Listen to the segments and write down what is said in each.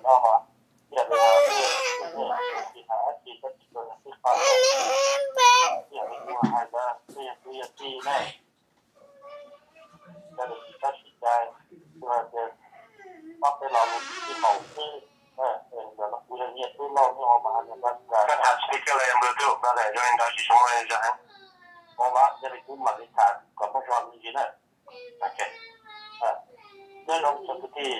no mas, yog li tsis hais dab tsi tab sis txawm yog tij qos, yog li kuv hais ntawd twb yog kwv yog tij na. Tab sis tab sis cas kuv hais tias ob peb lo lus tsis haum xwb. Ntawm no kuv yog Nyiaj Tub Lauj nyob hauv Mahas Nebraska. Koj tham speaker los yog Bluetooth, koj tham zoo li ntawd tsis tshua muaj zog heev. Ua li kuv mam li tham kom muaj zog me ntsis na. Nyob zoo tsoom kwv tij,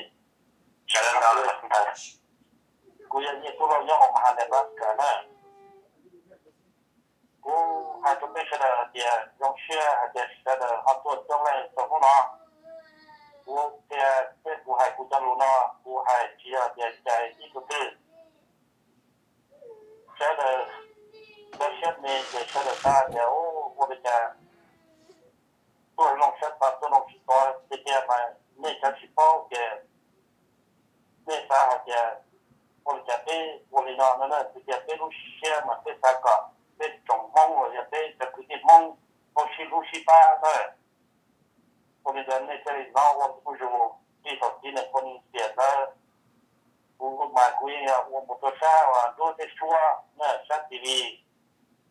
kuv yog Nyiaj Tub Lauj nyob hauv Mahas Nebraska na. Kuv hais rau peb sawv daws hais tias zoo siab hais tias sawv daws ho tuaj coob leej txog hnub no. Kuv qhia thiab kuv hais kuv cov lus no, kuv hais tsis yog tias cais ib tug twg. Sawv daws cov siab me ces sawv daws xav tias ua li cas tuaj zoo sab tod tuaj zoo tsis tod tiag tiag mas nej cov tsis paub ces nej xav hais tias ua li cas peb ua li no no na, tiag tiag peb lub siab mas peb xav kom peb tsoom Hmoob los yog peb cov kwv tij Hmoob tau sib hlub sib pab na. Ua li ntawd nej thiaj li hnov ua kuj zus txij thaum txiv neej phooj ywg tiam ntawd. Kuv mas kuv yeej yog ua mus rau sab uas nruab teb suab na, sab TV,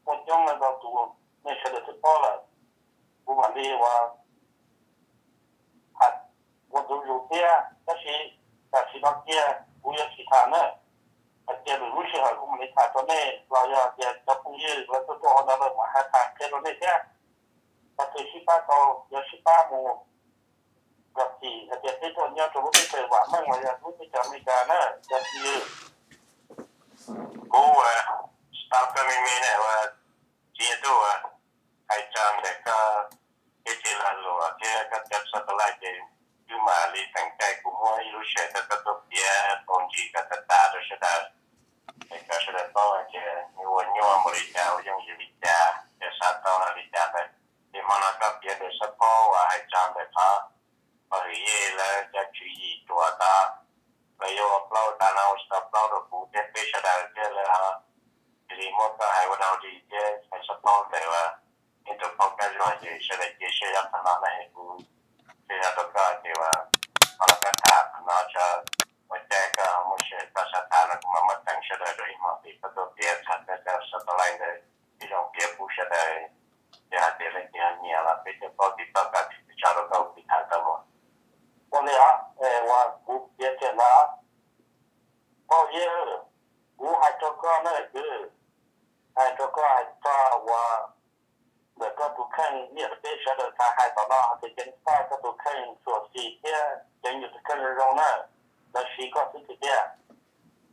muaj coob leej ntau tus nej sawv daws twb paub lawm. Kuv mam li uas ua ntu zus thiab, tab sis tam sim no kiag kuv yuav tsis tham na. Hais tias lwm lub sij hawm kuv mam li tham rau nej los yog tias cov phooj ywg lawv tuaj tuaj hauv no lawm mam hais tham qhia rau nej thiab. Qhov twg sib pab tau yuav sib pab mus kom txim hais tias peb tuaj nyob rau lub teb chaws vam meej los yog lub teb chaws Amelikas na cov phooj ywg. Kuv ua staff koj me me ne ua tsis yog tub ua hais tso ntawm koj kev tsev lag luam thiab koj cov sab tau laij ces wb mam li teem caij kuv muab ib lub sij hawm rau koj tuaj piav tau ntsis koj tas tas rau sawv daws, es kom sawv daws paub hais tias nws ua nyuaj npaum li cas ua yooj yim li cas ces xav tau li cas ntawd. Ces hmo no koj piav ntawm sab paub uas hais tso ntawm qhov pog hwm yej lawv cov tswv yim ruam tod, lawv yuav ua plaub tas no ua tsis tau plaub rau kuv thiab peb sawv daws thiab lawv ho cia li muab koj hais ua dog dig thiab hais sab paub ntawm uas ib tug phooj kab zuag ces sawv daws cia siab zog qhov no na es kuv cia zog rau koj ces uas qhov no koj tham qhov no tso ua caij koj muaj sij hawm koj xav tham no kuv mam muab teem sawv daws rau ib hmos tim koj tuaj piav txog koj cov sab tau laij ntawd ib zoo piav pub sawv daws. Yog hais tias leej twg ho nyiam los peb coj paub tim tau koj tim tso rau koj ua kwv tham tau mus. Ua li os, es uas kuv piav kiag ntawd. Phooj ywg, kuv hais rau koj na kwv, hais rau koj hais txog uas ntawm koj tus kheej, niaj peb sawv daws xav hais tom no hais tias ceev faj koj tus kheej xuam xim thiab ceev yus tus kheej zoo zoo na, lawv siv koj xwb tiag tiag.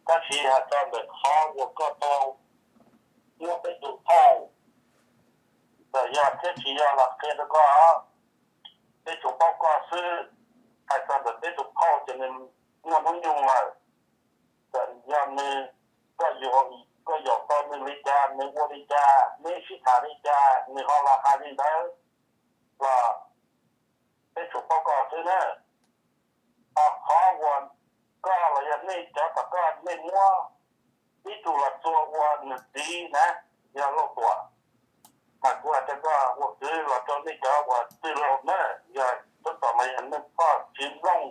Tab sis hais txog ntawm qhov uas koj tau muab peb tus phauj, txawm yog thiab tsis yog los qhia rau koj, peb tsuas paub koj xwb. Hais txog ntawm peb tus phauj ces nws muaj hnub nyoog lawm, txawm yog nws, koj yaum, koj yaum tau nws li cas, nws ua li cas, neb sib tham li cas, nws ho los hais li ntawd los peb tsuas paub koj xwb na. Ho qhov uas koj los yog nej cov tom koj nej muab ib tug los txua ua nws txiv na, yog Lauj Tuam, mas kuv hais rau koj ua kwv los rau nej cov uas twg laus na, yog tab tom los yog Neej Phoj, Tsis Nplooj,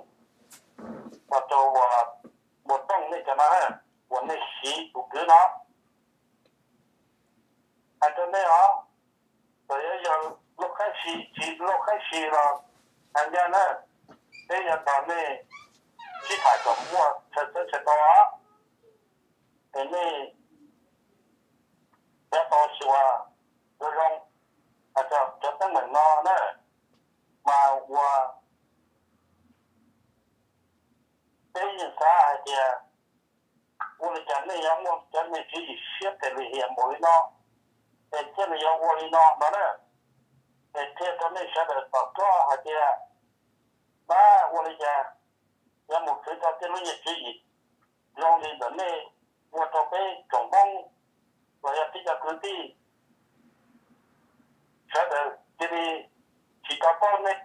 los rau uas Npuas Tooj nej cov no na, uas nej siv tus kwv no. Hais rau nej os, txawm yuav yog Lauj Khaib Sis tsis Lauj Khaib Sis los hais ncaj na, peb yuav nrog nej sib tham kom muaj txhais txawb txhais tau os. Es nej yuav tau xyuas zoo zoo, hais txog cov teeb meem no na, mas ua peb yeej xav hais tias ua li cas nej yuav muaj cov niag tswv yim siab phem lim hiam npaum li no, es thiaj li yuav ua li no no na. Es qhia rau nej sawv daws tom koj hais tias, pab ua li cas yuav mus khwv tau tej lub niag tswv yim zoo li ntawm nej ua rau peb tsoom Hmoob los yog peb cov kwv tij sawv daws cia li tsis tau paub nej.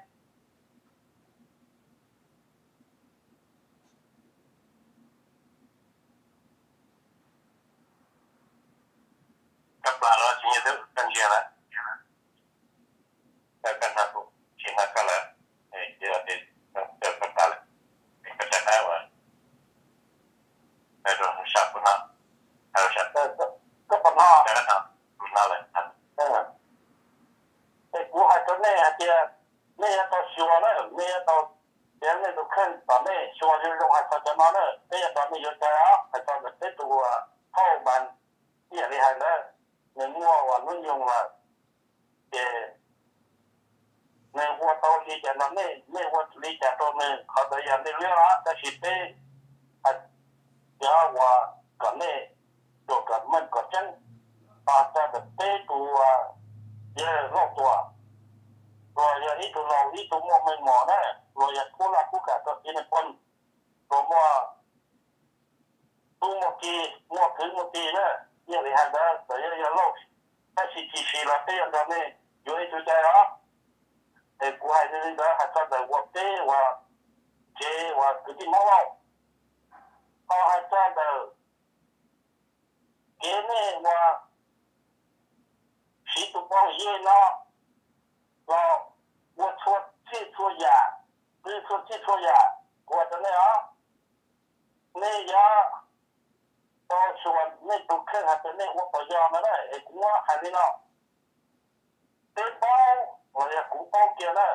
Koj plam los tsis nyiam tus koj ntsia lawm, koj hnov kuv tsis hnov koj lawm, ces koj tas lawm, koj tsa qab uas Txog cov no na, peb yuav nrog nej yuav cai os, hais txog ntawm peb tus thauj mas ib yam li hais ntawd, nws muaj uas hnub nyoog lawm, ces nws ua tau li cas nrog nej, nej ua li cas rau nws, qhov ntawd yog nej liab os, tab sis peb hais cov uas kom nej tsuas kom meej kom tseeb. Hais txog ntawm peb tus uas yawg Lauj Tuam, luag yog ib tug laus ib tug muaj meej mom na, luag yog khub laj khub kam rau txiv Nais Phoo, luag muaj tub muaj ki, muaj kwv muaj tij na, ib yam li hais ntawd txawm yog yog Lauj, tab sis tsis siv los peb yuav nrog nej yuav ib tug cai os. Es kuv hais li ntawd hais txog ntawm uas peb uas tsev uas kwv tij Hmoob Lauj, ho hais txog ntawm kev nej uas siv tus poj yej no los ua txhua txij txhua yam, twb txhua txij txhua yam, kuv hais rau nej os, nej yuav tau xyuas nej tus kheej hais tias nej ua puas yog no na. Es kuv muab hais li no, peb paub los yog kuv paub kiag na,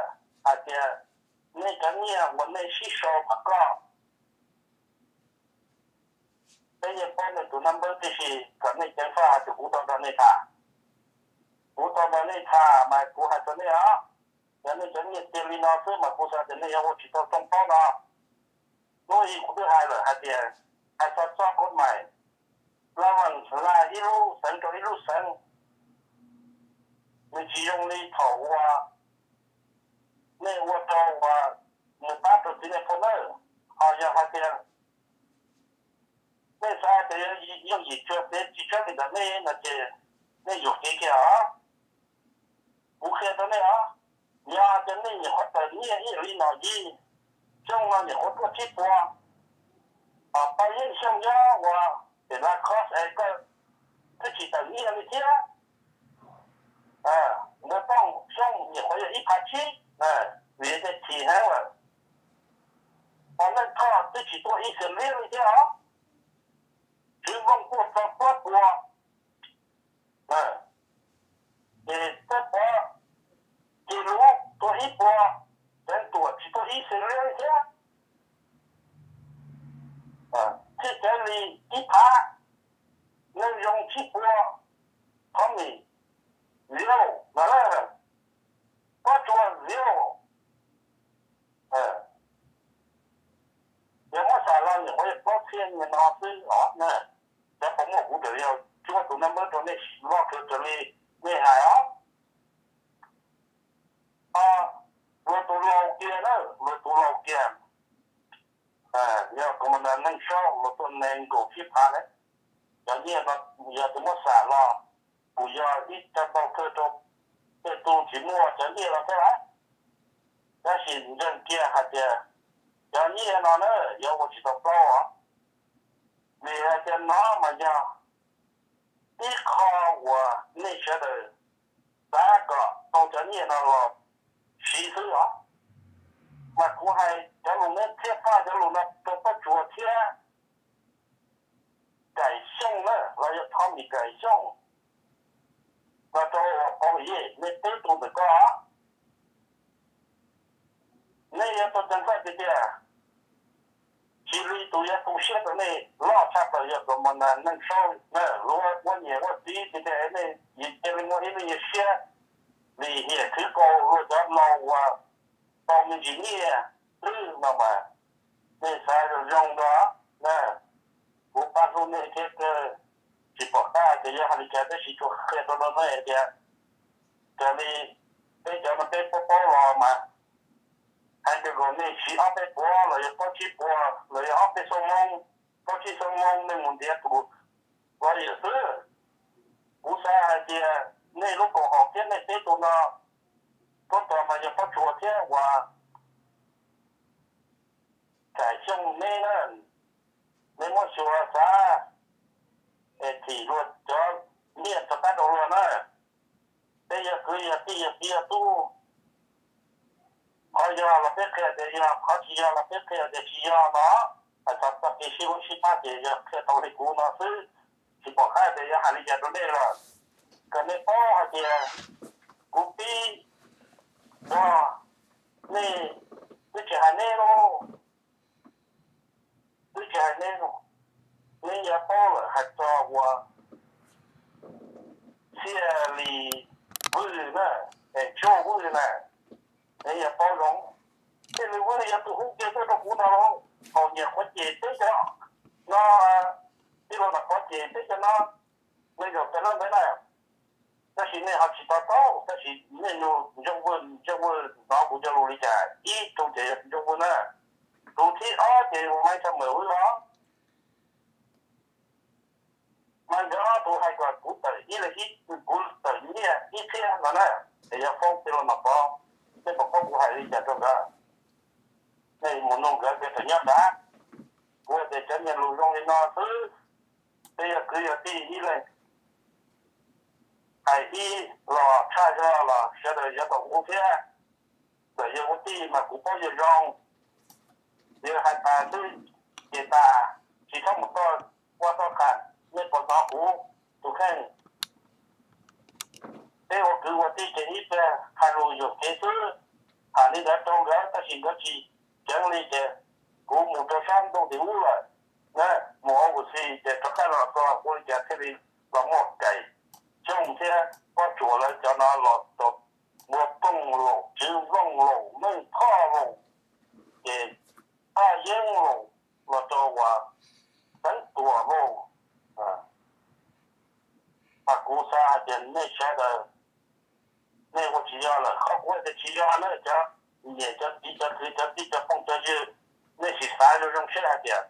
hais tias nej cov nyiaj uas nej sib sau tham koj, peb yeej paub nej tus number, tiam sis kom nej ceev faj hais tias kuv tau nrog nej tham. Kuv tau nrog nej tham mas kuv hais rau nej os, yog nej cov nyiaj tiag li no xwb mas kuv xav tias nej yuav ua tsis tau rooj plaub no. Hnub ib kuv twb hais lawm hais tias, hais txog txoj kod mais, la vas la ib lub xeev rau ib lub xeev, nws tsis zoo li thaum uas nej ua rau uas nws pab rau txiv Nais Phoo nawb. Ho yog hais tias nej xav tias yooj yim cuag peb tsis tshawb li ntawd nej no ces nej yuam kev kiag os. Kuv qhia rau nej os, yog hais tias nej nyuam qhuav tawm nyiaj ib yam li Nom Yis, xyoo no nyuam qhuav tuaj tsib puas, Paj Yeeb xyoo nyob uas pem Lav Khos es koj twb tsis tawm nyiaj li thiab. Npua Tooj xyoo nyuam qhuav yog ib phav tsib, vim tej chim heev lawm. Pog Neej Thoj twb tsis tuaj ib xees liab li thiab os. Tswv Vooj tuaj rau plaub puas. Ces Txawj Pov Ci Lub tuaj ib puas, Ceev Tuam tsis tuaj ib xees liab li thiab. Txij Caiv Lis ib phav, Neej Zoo tsib puas, Thov Mis, Ziau, Pob Tsuas, Ziau. Yog muab xam los nyuam qhuav yog plaub txhiab nyiaj no xwb os na. Cov qhov muaj kuv tseem yog cuab tus nab npawb rau nej loj kawg raws li nej hais os. Luag tus laus kiag na, luag tus laus kiag, yog kuv mas Neej Saub luag tuaj nees nkaum tsib phav lawm. Cov nyiaj no yog tus muab xam los kuj yog ib co ntau kawg rau tej tug tsis muaj cov nyiaj los thiab lawm. Tab sis ntseeg kiag hais tias cov nyiaj no na yuav ua tsis tau plaub os. Vim hais tias no mas yog ib qho uas nej sawv daws xav kom tau cov nyiaj no los siv xwb os. Mas kuv hais cov lus no thiab faj cov lus no rau Pob Tsuas thiab Kaim Xyooj na, los yog Thov Mis Kaim Xyooj, los rau Pov Yej, nej peb tug ntawm ko. Nej yuav tau ceev faj tiag tiag. Tsis li tus yuav tu siab rau nej loj tshaj plaws yog tus mas Neej Saub na, luag ua niam ua txiv tiag tiag nej cia li muaj ib lub siab, vim hiam khwv kaus luag cov laus uas tau me ntsis nyiaj xwb no mas nej xav zoo zoo dua na. Kuv pab hlub nej thiab kawg, tsis pom qab tias yog hais li cas tab sis tsuas qhia rau nej tias raws li peb cov no peb paub paub los mas hais tias kom nej siv ob peb puas los yog plaub tsib puas los yog ob peb xuab moos, plaub tsib xuab moos nej mus ntiav tus lawyer xwb. Kuv xav hais tias nej lub koom haum thiab nej peb tus no, Pob Tsuas mas yog Pob Tsuas thiab uas Kaim Xyooj neb na, nej muab xyuas xav es thim luag cov nyiaj rov qab rau luag na. Peb yog kwv yog tij yog txiv yog tub, qhov yog los peb qhia tias yog, qhov tsis yog los peb qhia tias tsis yog no. Hais txog txoj kev sib hlub sib pab ces yog qhia tau li kuv no xwb, tsis pom qab tias yuav hais li cas rau nej lawm. Kom nej paub hais tias kuv pib ua nej twb tsis hais nej lauj. Neb, neb yuav paub lawm hais txog uas Txhiaj Lis Vwj na, es Tshuaj Vwj na, neb yuav paub zoo. Txhiaj Lis Vwj yog tus hu kiag tuaj rau kuv no, thaum nyias qhuav cem peb cov no, tij laug Nom Pov cem peb cov no, me zaum peb lab ntawd na. Tab sis nej ho tsis to taub, tab sis nej nug Ntsooj Vwj, Ntsooj Vwj hnov kuv cov lus li cas, ib tug ces yog Ntsooj Vwj na, tus thib ob ces yog Maiv Tshaj Mawm Vwj los. Mas nkawd ob tug hais kom kuv tawm ib leeg ib, kuv tawm nyiaj ib txhiab no na, es yog foob tij laug Nom Pov, nej puas paub kuv hais li cas rau nkawd? Nej mus nug nkawd, nkawd tseem nyob nrad. Kuv hais tias cov niag lus zoo li no xwb, peb yog kwv yog tij ib leeg hais ib los tshaj zog los sawv daws yuav tau hu thiab. Txawm yog ua tij mas kuv paub yawg zoo, yawg hais tas xwb ces tas, tsis txhob mus toj ua toj qas, nej puas hnov kuv tus kheej? Peb ua kwv ua tij ces ib pliag hais lus yuam kev xwb. Hais li ntawd rau nkawd tab sis nkawd tsis ceev li ces kuv mus rau sab ntuj tim ub lawm na, mus ua ua si ces rov qab los txog ua li cas thiaj li los muaj Kaim Xyooj thiab Pob Tsuas lawv cov no los rau Npua Tooj Loos, Tswv Nplooj Loos, Meej Thoj Loos, ces Thoj Yeeb Loos, los rau uas Teeb Tuam Loos. Mas kuv xav hais tias nej sawv daws, nej ua tsis yog lawm, qhov kuv hais tias tsis yog na, cov niam cov txiv cov kwv cov tij cov phooj cov ywg, nej sim xav zoo zoo siab hais tias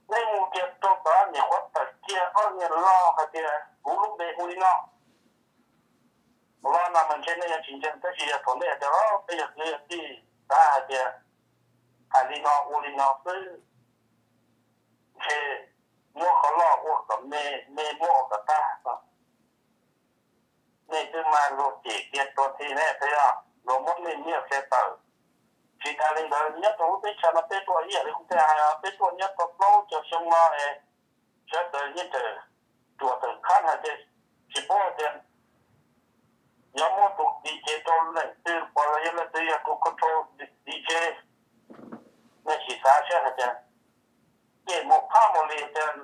nej mus kiag rau tod niam qhuav tawm kiag ob niag lo hais tias kuv lub npe hu li no, lo no mas ntshe nej yuav tsis ntseeg, tab sis yog thaum nej hais tias peb yog kwv yog tij, xav hais tias hais li no ua li no xwb, ntshe muab qhov loj ua kom me, me muab ua kom tag no. Nej twb mas luag cem kiag rau thi ne, peb yog luag muab nej nyiaj qhia tawm. Tsis tas li ntawd, nyob rau lub teb chaws no peb tuaj ib yam li kuv thiaj hais, peb tuaj nyob tau plaub caug xyoo no es sawv daws yeej tseem ruam tawm qab hais tias tsis paub tias yuav muab tus DJ rau leej twg, puas yog leej twg yog tus control DJ. Nej sim xav saib hais tias, ces mus phab mus li tias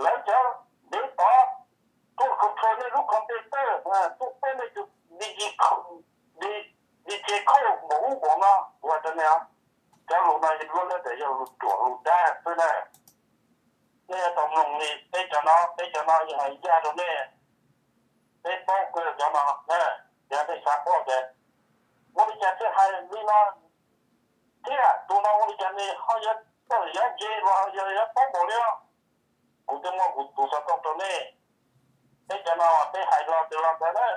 lawv cov ntev tod tuaj control nej lub computer, tuaj pab nej tus DJ, DJ khauj npaum ub npaum no, kuv hais rau nej, cov lus no luag lawv tias yog lus ruam lus dab xwb na. Nej yuav tau mloog li peb cov no, peb cov no yeej hais ncaj rau nej, peb paub kawg cov no na. Yog nej xav paub tias ua li cas thiaj hais li no thiab, tus no ua li cas nws ho yuav txawj yuav ntse los yog yuav paub npaum li os. Kuv twb muab kuv tus xov tooj rau nej, peb cov no peb hais los twg los ntawd na.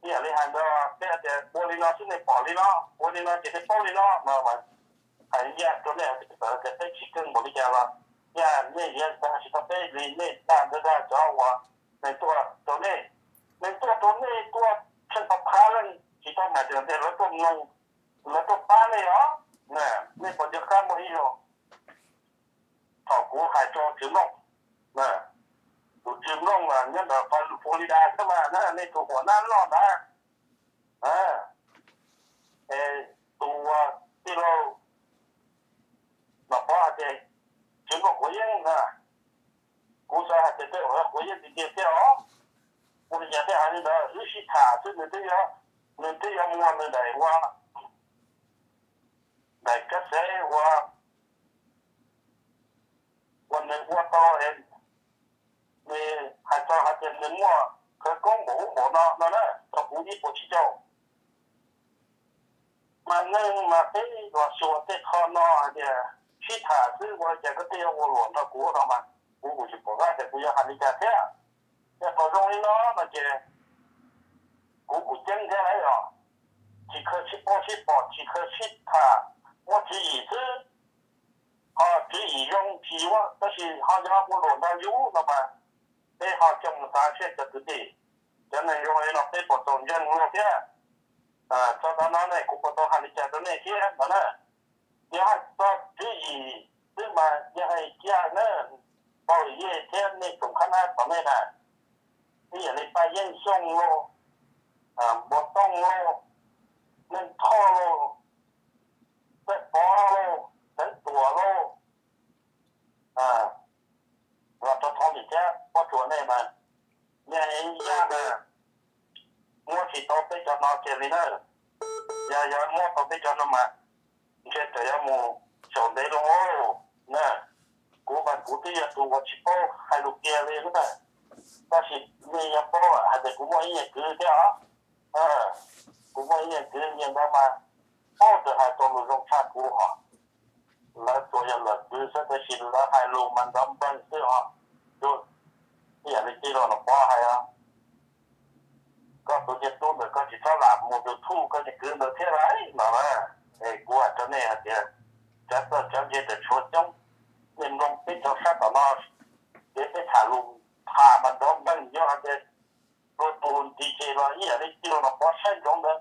Ib yam li hais ntawd peb hais tias ua li no xwb nej pom li no, ua li no ces nej paub li no no mas, hais ncaj rau nej hais tias txawm tias peb tsis keej npaum li cas los, yog nej yuav tsis tau peb li nej dag ntawd dag cov uas neeg tuaj rau nej, neeg tuaj rau nej tuaj tsheej phav phav leej tsis tau hais tias lawv tuaj mloog, lawv tuaj pab nej os. Nej puas nco qab muaj ib zaug thaum kuv hais rau Tswv Nplooj, tus Tswv Nplooj nyob ntawm Florida xwb mas, nej tus huam nab loj ntawd, tus tij laug Nom Pov hais tias Tswv Nplooj quav yeeb na, kuv xav hais tias tej zaum quav yeeb tiag tiag thiab os. Ua li cas thiaj hais li ntawd, wb sib tham xwb nws twb yuav, nws twb yuav muag nws daim ua, daim kab xev ua, ua nws ua tau, nws hais txog hais tias nws muaj khawv koob npaum ub npaum no no na, rau kuv ib puas tsib caug. Mas neeg mas peb los xyuas tej qho no hais tias sib tham xwb, ua li cas koj twb yuav ua luam nrog kuv no mas, kuv kuv tsis pom qab tias kuv yuav hais li cas thiab. Yog qhov zoo li no no ces kuv kuv ceeb thiab lauj os. Tsis khaws sib paub sib pom, tsis khaws sib tham, muaj tswv yim xwb. Ho tswv yim zoo tsis yuav, tab sis ho yog ua luam nrog yus no mas, peb ho coj mus xav seb cov kwv tij, cov neeg zoo li no peb puas txaus ntseeg luag thiab. Txog thaum no ne kuv puas tau hais li cas rau nej thiab no na. Yog hais txog tswv yim xwb mas yog hais kiag na, Paj Lwm Yej thiab nej tsoom khab nab tom nej na, ib yam li Paj Yeeb Xyooj lauj, Npua Tooj lauj, Neej Thoj lauj, Txawj Pov lauj, kiag li na. Yog yog muab tau peb cov no mas ntshe tseem yuav mus xyaum ntev loo na. Kuv mas kuv twb yog tus uas tsis paub hais lus kiag li na. Tab sis nej yuav paub hais tias kuv muaj ib yam kwv thiab os. Kuv muaj ib yam kwv, yam ntawd mas paub txawm hais tau lus zoo tshaj kuv os. Lawv tsuas yog lawm kwv xwb tab sis lawv hais lus mas ntawv npeeg xwb os. Ib yam li tij laug Nom Pov hais os, koj tus niag tub ntawm koj tsis txhob lam mus YouTube koj niag kwv ntawd thiab lauj no na. Es kuv hais rau nej hais tias tsav txawj tsav ntse tawm tshuav coob, nej mloog peb cov sab tom no, ces peb tham lus tham mas ntawv npeeg, yog hais tias luag tus nti ces los ib yam li tij laug Nom Pov saib ntsoov ntawd,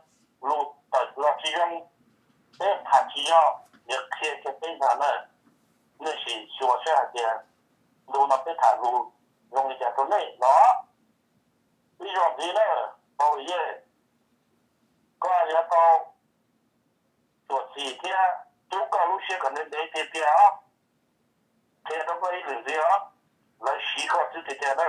lus tawm los tsis zoo, peb tham tsis yog, nws qhia kiag peb ntag na. Nej sim xyuas saib hais tias ntu no peb tham lus zoo li cas rau nej no. Ib zaug ntxiv na, Pau Lis Yej, koj yuav tau txuam txim thiab cub koj lub siab kom ntev ntev tiag tiag os. Qhia rau koj ib lwm ntxiv os, lawv siv koj xwb tiag tiag na.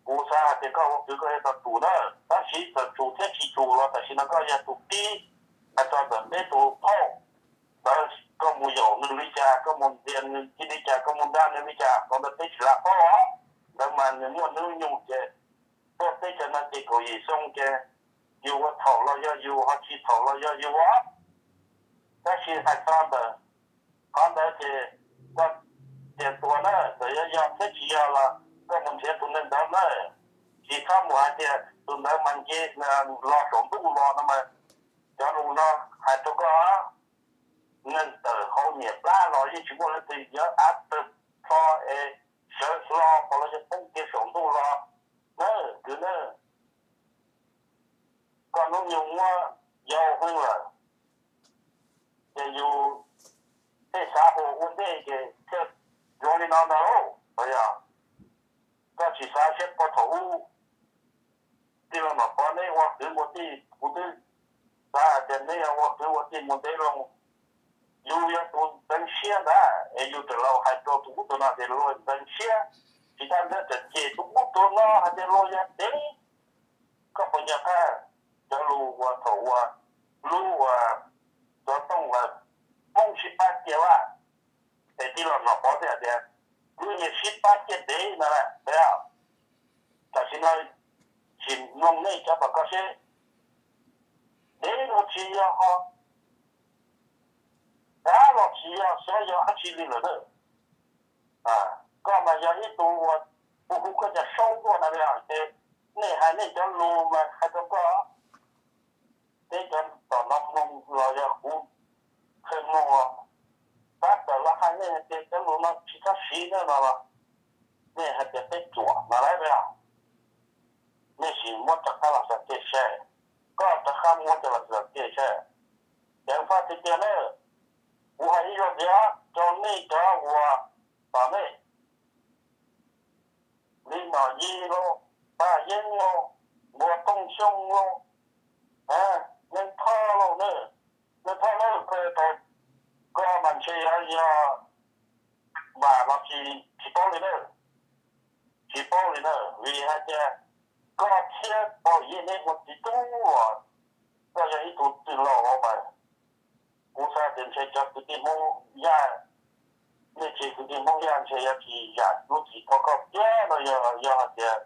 Kuv xav hais tias koj ua kwv koj yuav tau tsum na, tab sis txawm tsum thiab tsis tsum los tam sim no koj yog tus tib hais txog ntawm peb tus phauj ntawd, koj mus yaum nws li cas, koj mus ntias nws li cas, koj mus nrag nws li cas, qhov ntawd peb tsis lam paub os. Ntawd mas nws muaj hnub nyoog ces tuaj teb chaws no ces kaum yim xyoo ces yus ua thaum los yog yus, ho tsis thaum los yog yus os. Tab sis hais txog ntawm qhov ntawd ces koj tias tuag na, txawm yog yog thiab tsis yog los koj mus nrhiav tus neeg ntawd na. Tsis txhob mus hais tias tus ntawd mas nce los saum ntuj los no mas. Cov lus no hais rau koj, neeg tawm hauv niam plab los yeej tsis muaj leej twg yuav av tawg plho es sawv hlo pom los yog poob kiag saum ntuj los na, kwv na. Koj hnub nyoog muab yau hwj lawm, ces yus tej xav hu ua ntej ces thiaj zoo li no ntag lauj. Yog koj tsis xav siab puag thaum ub, tij laug Nom Pov neb ua kwv ua tij, kuv twb xav hais tias neb yuav ua kwv ua tij mus ntev loo. Yus yog tus ntxeev siab ntag es yus tseem los hais rau tus ub tus no tias luag ntxeev siab, tsis tas ntawd tseem cem tus ub tus no hais tias luag yog dev. Koj puas nco qab cov lus uas thaum uas lub uas Tuam Tooj lawv Hmoob sib pab ciaj vaj, es tij laug Nom Pov thiaj hais tias lub niag sib pab ciaj dev no lauj. Tam sim no sim mloog nej cov tom koj seb, dev los tsis yog ho, dab los tsis yog, xyov yog dab tsi li lawm na. Koj mas yog ib tug uas kuv hu koj cov saub tuaj na, ces nej hais nej cov lus mas hais rau koj, peb cov tom no mloog los yog kuv qhia mloog los, tab tom los hais nej hais tias cov lus no tsis txhob siv na no los, nej hais tias peb ruam no lauj. Nej sim muab rov qab los xav kiag seb, koj rov qab muab coj los xav kiag seb. Ceev faj tiag tiag na, kuv hais ib zaug ntxiv rau nej cov uas tom nej, li Nom Yis los, Paj Yeeb los, Npua Tooj Xyooj los, Yeeb Thoj los na, Yeeb Thoj na, koj mas ntshe yog yog vam los tsis, tsis paub li na. Tsis paub li na, vim hais tias koj thiab Pov Yeej neb ua txiv tub los koj yog ib tug txwj laug mas kuv xav tias ntshe cov kwv tij Hmoob Yaj, nej tsev kwv tij Hmoob Yaj ntshe yuav tsis zam lub txim rau koj thiab no. Yog, yog hais tias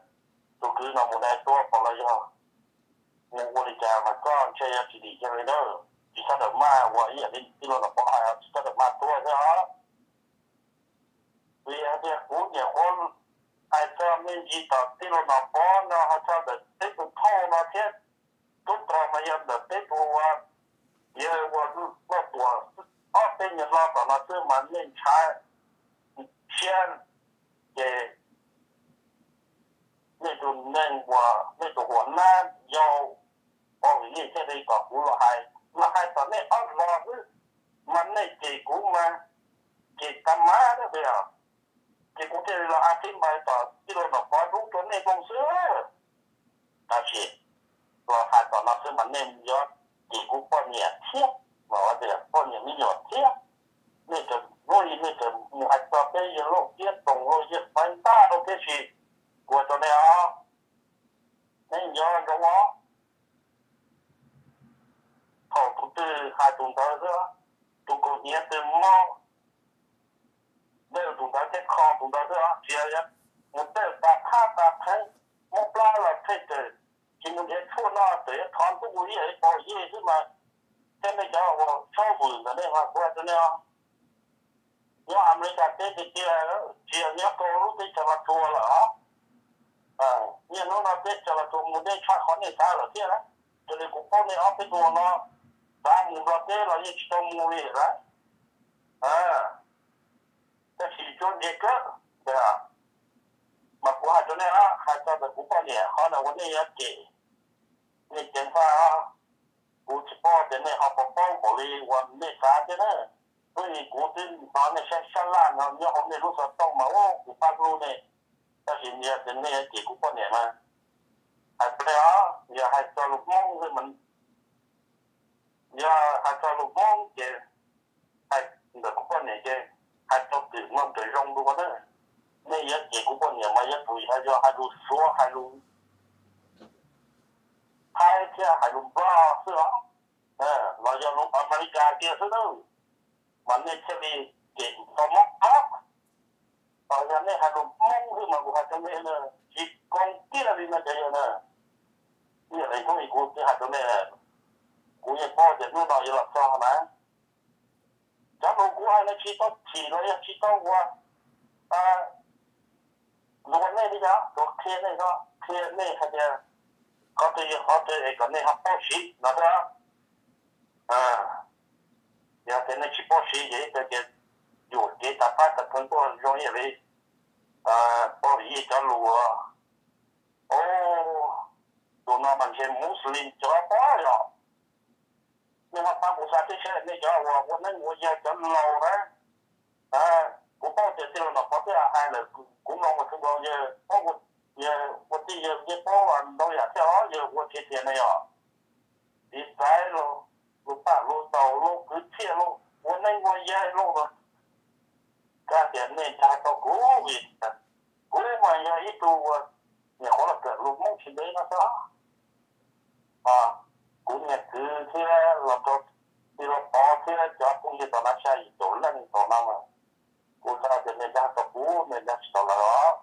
tus kwv no mus dai tuaj pom los yog mus ua li cas mas koj ntshe yuav tsis dim kiag li na. Tsis txhob rawm maj, ua ib yam li tij laug Nom Pov hais, tsis txhob rawm maj tuaj thiab os. Vim hais tias kuv nyuam qhuav hais txog me ntsis tom tij laug Nom Pov no, hais txog ntawm peb tus phauj no thiab, tub rog mas yog ntawm peb tus uas yawg uas Lauj Tuam ob peb nyuag hlob tom no xwb mas nej ntshav siab, ces nej tus neeg uas nej tus huam nab yau Pov Yeej thiaj li kom kuv los hais, los hais tom nej ob hlo xwb, mas nej cem kuv mas cem tag mab na, ces kuv thiaj li los a tib npais tom tij laug Nom Pov dub rau nej mloog xwb. Tab sis los hais tom no xwb mas nej yuav cem kuv poj niam thiab, mas tias poj niam me nyuam thiab, nej tseem hnub i nej tseem mus hais txog peb yawg Lauj Kiab Toom, Lauj Yeej Faiv Ntaj rau tib si, kuv hais rau nej os, nej nco ntsoov os. thaum tus twg hais tus ntawd xwb, tus kaus hniav twg mob, dawj tus ntawd thiab kho tus ntawd xwb, tsis yog mus dawj tas thab tas theeb, mob plab los pheej tawm, tsis mus nrhiav tshuaj no txawm yuav thov ntuj ua ib yam li pom yej xwb mas, thiab nej cov uas tshawb vwm ntawm nej mas kuv hais rau nej os, nyob Amelikas teb tiag tiag, tsis yog nyob rau lub teb chaws Los Tsuas lawm os. Niaj hnub no teb chaws Los Tsuas mus deb tshaj qhov nej xav lawm thiab. Raws li kuv paub nej ob peb tug no xav mus Nplog teb los yeej tsis tau mus li lawm. Tab sis tsuab ntse kawg, mas kuv hais rau nej, hais txog ntawm kuv poj niam qhov no uas nej yuav cem, nej ceev faj, kuv tsis paub tias nej ho puas paub npaum li uas nej xav thiab na. Twb yog kuv twb hnov nej sab sab laj no nyob hauv nej lub xov tooj mas ua kuv pab hlub nej, tab sis yog tias nej yuav cem kuv poj niam mas, hais rau nej os, yog hais txog lus Hmoob xwb, yog hais txog lus Hmoob ces hais ntawm kuv poj niam ces hais tau twm mloog raws zoo dua na. Nej yuav cem kuv poj niam mas yuav tsum yog hais lus Suav, hais lus Thaib thiab hais lus Nplog xwb los, los yog lus Amelikas kiag xwb na, mas nej thiaj li cem tau mob qab. Yog nej hais lus Hmoob xwb mas kuv hais rau nej na, tsis koob tiag li no ces yog na, ib yam li hnub ib kuv twb hais rau nej, kuv yeej paub tias hnub no yuav los txog na. Cov lus kuv hais no tsis tau chim los yog tsis tau ua luag nej li cas, tsuas qhia nej xwb, qhia nej hais tias qhov twg yog qhov twg es kom nej ho paub siv no xwb. Yog tias nej tsis paub siv ces ib txhia ces yuam kev tag pab tag pheej tuaj zoo ib yam li pab vim yij cov lus, tus no mas ntshe Muslim cov pab yom. Nej ho pab kuv xav tib si, nej cov uas ua neeb ua yaig cov laus na, kuv paub tias tij laug Nom Phov twb hais lawm, kuv mloog ua txhua nkaus, yawg paub, yawg ua tij yawg yeej paub ntau yam thiab os, yawg ua txiv tias ne yom, txiv xaiv los, lus paj lus taus los, kwv txhiaj los, ua neeb ua yaig los, kab tias nej ntshai tau kuv vim kuv mas yog ib tug uas nyuam qhuav los kawm lus Hmoob tsis ntev no xwb. Kuv niag kwv thiab los rau tij laug Pov thiab cov phooj ywg tom no xya yim caum leej tom no mas, kuv xav tias nej dag tau kuv, nej dag tsis tau lawv os.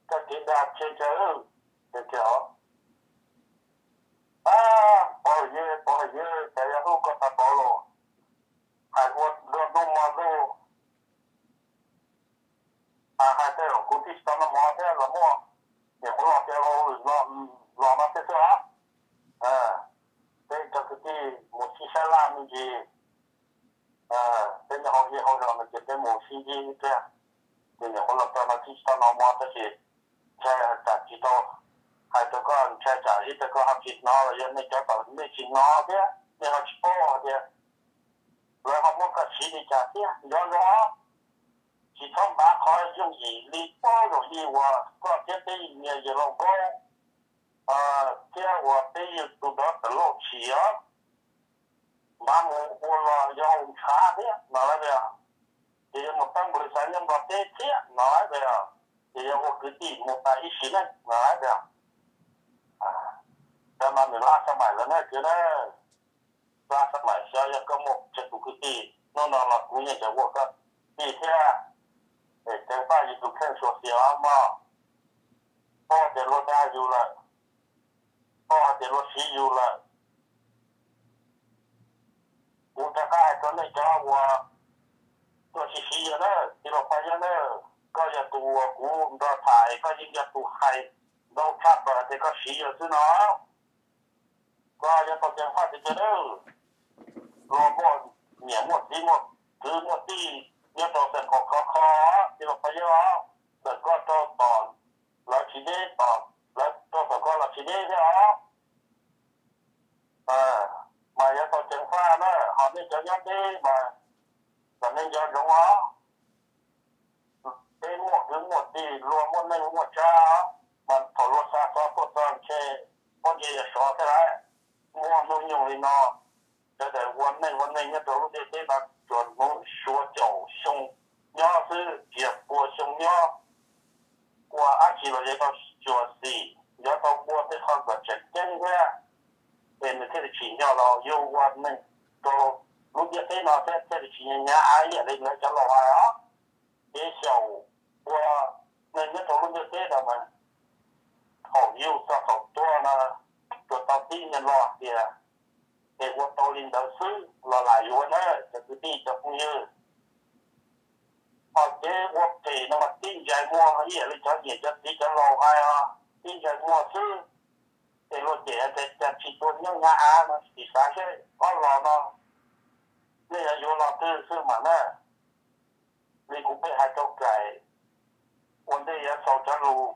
Koj kev dag tshee tsawg, tshee tsawg os. Pov yawg, Pov yawg, cas yog hlub koj tag npaum los, hais ua nruab hnub hmo ntuj. Hais tej zaum kuv tij tsis tau noj mov thiab los muaj, nyuam qhuav los tias los, los no thiab xwb os. Peb cov kwv tij mus sib sab laj me ntsis, peb nyob hauv zej hauv zos no ces peb mus sib ntsib thiab. Ces nyuam qhuav los txog no tij tsis tau noj mov tab sis ntshai tsam tsis tau hais rau koj, ntshai tsam ib tag koj ho tsis hnov los yog nej cov tom nej tsis hnov thiab nej ho tsis paub hais tias lawv ho muab koj siv li cas thiab. Nco ntsoov, tsis txhob npav qhov yooj yim li paub zaum yig uas koj thiab peb nyias yawg laus Nkaub thiab uas peb yawg tus dov tawm lauj tshis os, npav mus ua los yog ua ntshav thiab no lawm tias, ces yog mus tau npaum li xav nyob Nplog teb thiab no lawm tias, ces yog ua kwv tij mus tas ib sim neej no lawm tias. Cov no nws lab xab maim lawm na kwv na, lab xab maim xyov yog koj muaj tsawg tus kwv tij, hnub no los kuv yeej tseem ua koj tij thiab. Es ceev faj yus tus kheej suav xiav mog, paub tias luag dag yus lawm, paub hais tias luag siv yus lawm. Kuv rov qab hais rau nej cov uas tuaj siv siv yog na, tij laug Paj Yeeb na, koj yog tus uas kuv nrog tham es koj yeej yog tus hais ntau tshaj plaws tias koj siv yog xwb no. Koj yuav tau ceev faj tiag tiag nawb. Luag muaj niam muaj txiv muaj kwv muaj tij nyob rau xeem khaum khov kho, tij laug Paj Yeeb os, ntawm koj rau tom lawv tsis deb, tom lawv rau tom koj los tsis deb thiab os. Mas yuav tau ceev faj na, ho nej cov nyob deb mas kom nej nco ntsoov os. Peb muaj kwv muaj tij, luag muaj neej muaj tsav, mas thaum luag xa xov tuaj txog ntshe pob ntseg yuav sov thiab lauj. Muaj hnub nyoog li no, sawv daws ua neej ua neej nyob rau lub ntiaj teb no tsuas hnub suav caum xyoo nyob xwb, tsis yog pua xyoo nyob. Ua dab tsi los yuav tau xyuam xim, yuav tau ua tej qho kom tseem ceeb thiab, es nws thiaj li tsis tsim nyog los yug ua neeg rau lub ntiaj teb no thiab thiaj li tsis hnyav hnyav ib yam li lawv cov laus hais os. Ces xyaum ua neeg nyob rau lub ntiaj teb no mas thaum yug txog thaum tuag no tsuas tau tib niag lo hais tias es ua tau li ntawd xwb los lam yuav na cov kwv tij cov phooj ywg. Ho ces ua phem no mas tib ntsais muag ib yam li cov niam cov txiv cov laus hais os, tib ntsais muag xwb. Ces luag cem hais tias cas tsis tua nyob hnyav av no tsis xav seb ob los no nej yuav yuav los twg xwb mas na. Li kuv pheej hais rau Kaim ua ntej yuav xaus cov lus,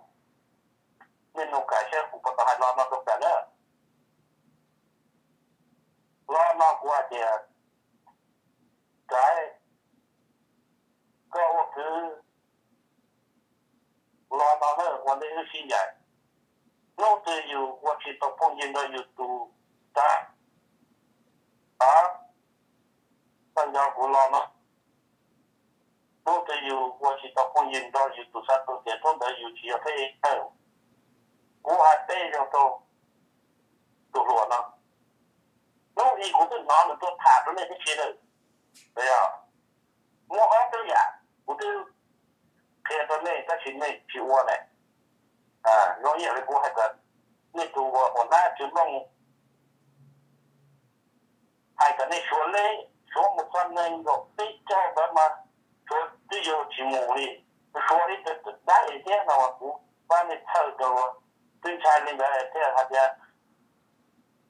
nej nug Kaim seb kuv puas tau hais lo no rau Kaim na. Lo no kuv hais tias Kaim, koj ua kwv los no na ua ntej wb sib ncaim. Hnub twg yus ua tsis tau phooj ywg nrog yus tus xav, a, koj nco kuv lo no. Hnub twg yus ua tsis tau phooj ywg nrog yus tus xav tus tias hnub ntawd yus tsis yog peb. Kuv hais peb zaug rau tus hluas no. Hnub i kuv twb hnov nws tuaj tham rau nej tib si lawm. Yog muaj ob peb yam kuv twb qhia rau nej tab sis nej tsis ua ne. Zoo ib yam li kuv hais tias nej tus uas ua nab tswv nplooj hais kom nej suav leb, suav mus txog nees nkaum peb caug ntawd mas suav twb yuav tsis mus li. Suav ib tug dab li thiab no mas kuv pab nej txhawj rau, twb ntshai li ntawd thiaj hais tias,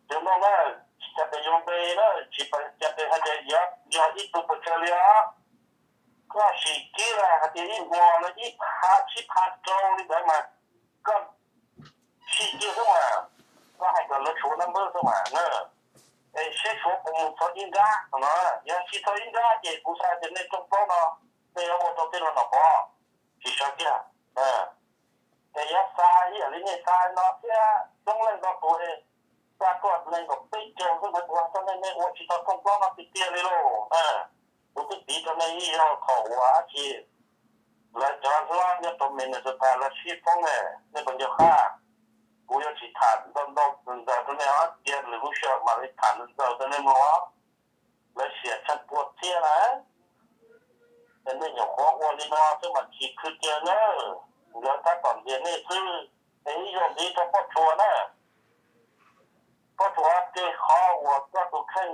Tswv Nplooj na, tsis tas pes yuav npe na, tsis tas pes hais tias yog ib tug pes tsawg li os. Koj sim kiag hais tias ib hmo no ib phav tsib phav rau li ntawd mas koj sim kiag xwb mas, koj hais kom lawv suav nab npawb xwb mas na. Es seb suav puas mus txog ib nrab no, yog tsis txog ib nrab ces kuv xav tias nej rooj plaub no nej yuav ua rau tej los nom pov tsis sawv kiag. Es yuav xa ib yam li nej xa no thiab coob leej no kuv xa tuaj nees nkaum peb caug xwb mas kuv hais rau nej, nej ua tsis tau rooj plaub no tiag tiag li lauj. Kuv twb piv rau nej ib zaug thaum uas dab tsi lawv cov hlob nyob rau Minnesota lawv sib foob ne, nej puas nco qab? Kuv yuav tsis tham ntau ntau ntawd rau nej os, cia lwm lub sij hawm mam li tham ntau ntawd rau nej mloog os. Lawv xiam tshaj pua thiab na. Es nej nyuam qhuav ua li no xwb mas tsis khwv kiag na, nkawd tab tom ntiag nej xwb. Es ib zaug ntxiv rau Poj Tsuas na, Poj Tsuas, tej qhov uas koj tus kheej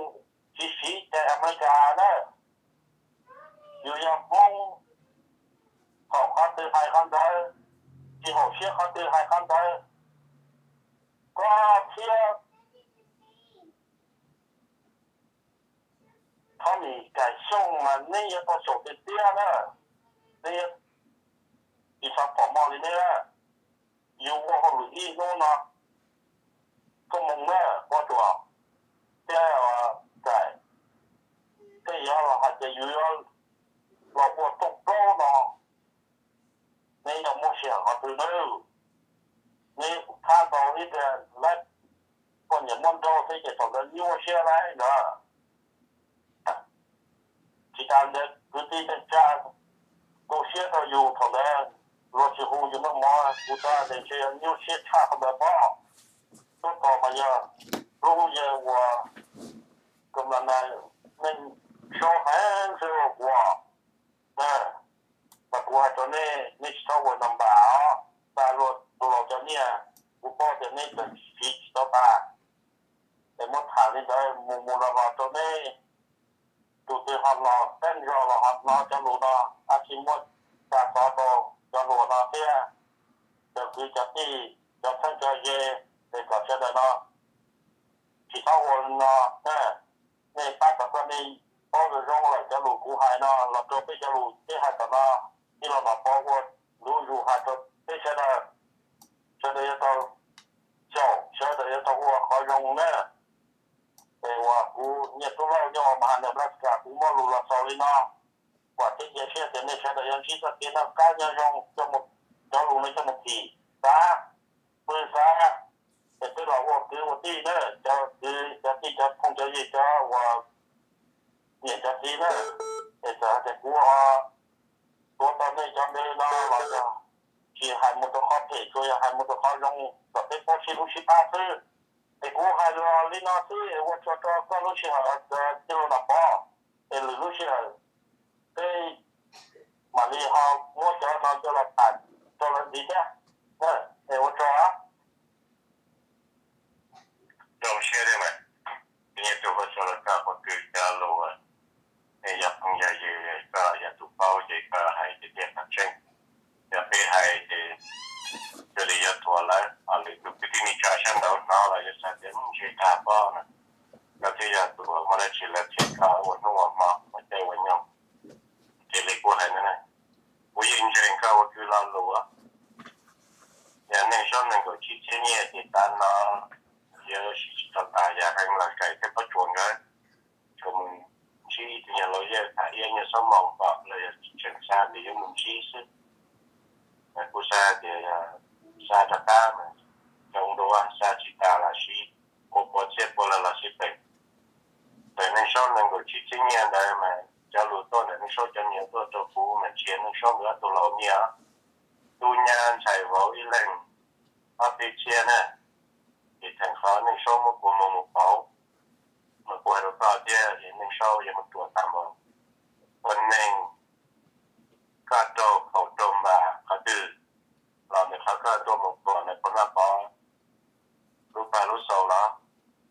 tsis siv cai Amelikas na, yus yog Hmoob, thaum qhov twg hais qhov ntawd, tsis haum siab qhov twg hais qhov ntawd, koj thiab Thoj Nim Kaim Xyooj mas neb yuav tau xyaum tiag tiag na, neb tsis txhob pom mog li neb na. Yus ua hauj lwm ib hnub no koj mus na, Poj Tsuas thiab Kaim, tej yog los hais tias yus yuav los ua rooj plaub no, neb yog muaj sij hawm qhov twg nawb? Neb thab tau ib pliag lawm, poj niam muab nrauj thiab ces thaum ntawd nyuaj siab lawm ntag. Tsis tas ntawd kwv tij neej tsa tu siab rau yus thaum ntawd, luag tsis hu yus noj mov, kuv xav tias ntshe yog nyuaj siab tshaj qhov ntawd pob. Tab tom mas yog lub yawg uas kom las nas neeg saub heev xwb ua kuv na. Mas kuv hais rau nej, nej tsis txhob ua npas os, tas luag tus laus cov nyiaj, kuv paub tias neb tseem siv tsis tau tas. Es muab tham li ntawd mus mus los los rau nej, tus twg ho los teeb zog los ho hnov cov lus no, tab sis muab tsa xov rau cov hluas no thiab cov kwv cov tij, cov txheeb cov ze, es kom sawv daws no tsis txhob ua li no na. Nej pab kom koj nej paub zoo zoo lawm cov lus kuv hais no los rau peb cov lus teb hais tom no, ib los mam pov ua lus zus hais rau peb sawv daws, sawv daws yuav tau xyaum, sawv daws yuav tau ua qhov zoo na. Es uas kuv Nyiaj Tub Lauj nyob Omaha, Nebraska, kuv muab lus los xaus li no. Vam thiab cia siab tias nej sawv daws yuav ntsib txoj kev noj qab nyob zoo, cov lus no coj mus thim xav, pw xav, es peb los ua kwv ua tij na, cov kwv cov tij cov phooj cov ywg cov uas niam cov txiv na. Es txawm hais tias kuv ho tuav tau nej cov npe no los yog tsis hais mus rau qhov phem, tsuas yog hais mus rau qhov zoo kom peb paub sib hlub sib pab xwb. Es kuv hais los li no xwb, ua tsaug rau koj lub sij hawm, tij laug Nom Pov, es lwm lub sij hawm peb mam li ho muab cov no coj los tham rau lawv ntxiv thiab. Es ua tsaug. Zoo siab thiab mas, nyias tug ua tsaug rau koj qhov kws cov lus es yog phooj yog ywg, koj yog tus paub ces koj hais tiag tiag qhov tseeb. Yog peb hais ces cia li yuav thuam lawv, ho lwm tus kwv tij neej tsa sab nraud hnov los yuav xav tias ntshe tag pob no, koj twb yog tus muaj dab tsi lawv qhia koj ua hnub ua hmo ua caij ua nyoog. Ces li kuv hais no, kuv yeej ntseeg koj ua kwv lo lus. Yog neeg saub nees nkaum tsib txhiab nyiaj ces tav no yuav siv tsis tau tas, yog heev los Kais thiab Pob Tsuas nkawd tsuas mus ntsib tus nyuag laus yawg tham iab nyuag xuab moos pom los yog tseem xav tias yuav mus ntsib xwb. Kuv xav tias xav rov qab mas, coob dua xav tsis tas los sis ua pua txhiab pua lawm los sis pem. Ntawm neeg saub nees nkaum tsib txhiab nyiaj ntawd mas cov lus tuaj ntawm neeg saub cov niam tuaj rau kuv mas tsis yog neeg saub nkawd ob tug laus nyiaj. Tub nyab ntxhais vauv ib leeg ob peb txhiab na, ces theem qhov neeg saub muab kuv mus mus pauv. Mas kuv hais rau koj thiab, neeg saub yuav mus ruam tag npaum. Ua neeg koj rau khaum rau npas qhov twg los ntawm qhov koj tuaj mus ruam ntawm Pov Noj Pov lub pag lub xaus los,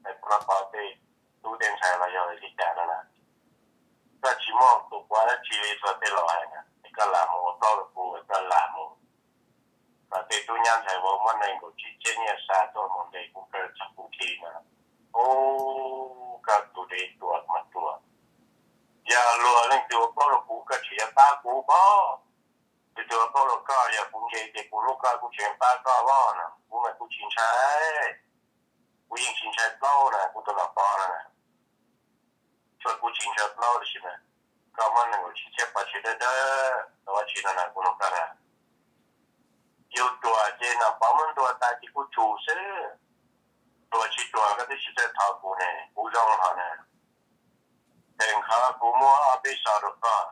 ntawm Pov Noj Pov tej tub tej ntxhais los yog li cas no na, koj tsis muaj tus quav dab tsi li txhua tej laus hais na, es koj lam mus ua plaub rau kuv, koj lam mus. Mas tej tub nyab ntxhais vauv muab nees nkaum tsib txhiab nyiaj xa tuaj mus ntes kuv kaw txog kuv khi na, ub, koj tus dev ruam mas ruam. Yog luag leej twg ua plaub rau kuv koj tseem yuav pab kuv pob? Leej twg ua plaub rau koj, yog kuv ntse ces kuv hlub koj kuv tseem pab koj pob no? Kuv mas kuv tsis ntshai, kuv yeej tsis ntshai plaub na, kuv tus Nom Pov no na. Tsuas kuv tsis ntshai plaub tab sis mas koj muab nees nkaum tsib txhiab pov tseg dawb dawb tau dab tsi no na, kuv nug koj na. Yus ruam ces Nom Pov muab ntuas tas ces kuj tsum xwb. Ruam tsis ruam koj twb tsis txawj thov kuv ne, kuv zoo hos na. Ces qhov kuv muab ob peb xov rau koj,